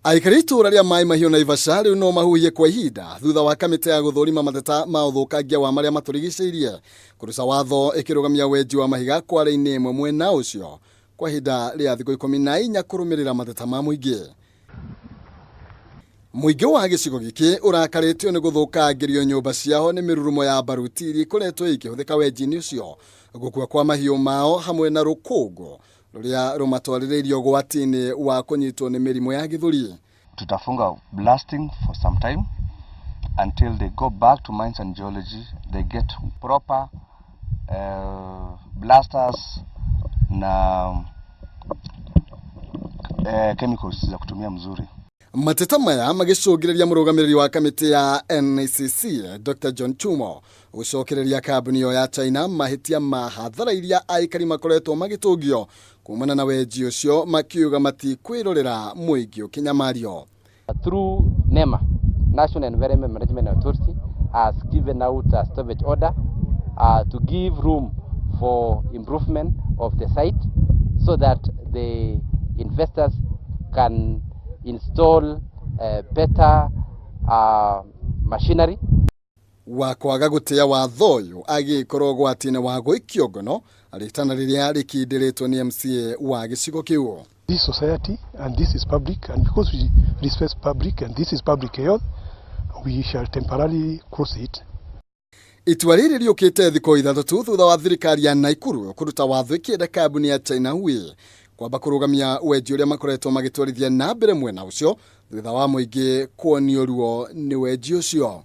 Aikari a itũũra rĩa Maĩ Mahiũ Naivasha rĩu no mahuhie kwa ihinda thutha wa kamĩtĩ ya gũthũrima mateta ma ũthũkangia wa marĩa matũrigicĩirie kũruca watho ĩkĩrũgamia wenji wa mahiga kware-inĩ ĩmwe mwena ũcio kwa ihinda rĩa thikũ 14 kũrũmĩrĩra mateta ma mũingĩ. Mũingĩ wa gĩcigo gĩkĩ ũrakarĩtio nĩ gũthũkangĩrio nyũmba ciao nĩ mĩrurumo ya baruti iria ikoretwo ikĩhũthĩka wenji-inĩ ũcio, gũkua kwa mahiũ mao hamwe na rũkũngũ rũrĩa rũmatwarĩrĩirie ũgwati-inĩ wa kũnyitwo nĩ mĩrimũ ya gĩthũri. Tutafunga blasting for some time until they go back to mines and geology, they get proper blasters na chemicals za kutumia mzuri. Mateta maya magĩcũngĩrĩria mũrũgamĩrĩri wa kamĩtĩ ya NACC Dr John Chumo gũcokereria kambuni ĩyo ya China mahĩtia ma hathara iria aikari makoretwo magĩtũngio kumana na wenji ũcio, makiuga matikwĩrorera mũingĩ ũkĩnyamario. Through NEMA, National Environment Management Authority, has given out a stoppage order to give room for improvement of the site so that the investors can install better machinery. Wa kwaga gũtĩa watho ũyũ agĩkorwo ũgwati-inĩ wa gũikio ngono, rĩtana rĩrĩa rĩkindĩrĩtwo nĩ MCA wa gĩcigo kĩu. This society and this is public, and because we respect public and this is public health, we shall temporarily close it. Itua rĩrĩ rĩũkĩte thikũ 3 tu thutha wa thirikari ya Naikuru kũruta watho ĩkĩenda kambuni ya China Hui kwamba kũrũgamia wenji ũrĩa makoretwo magĩtwarithia na mbere mwena ũcio thutha wa mũingĩ kuonio ruo nĩ wenji ũcio.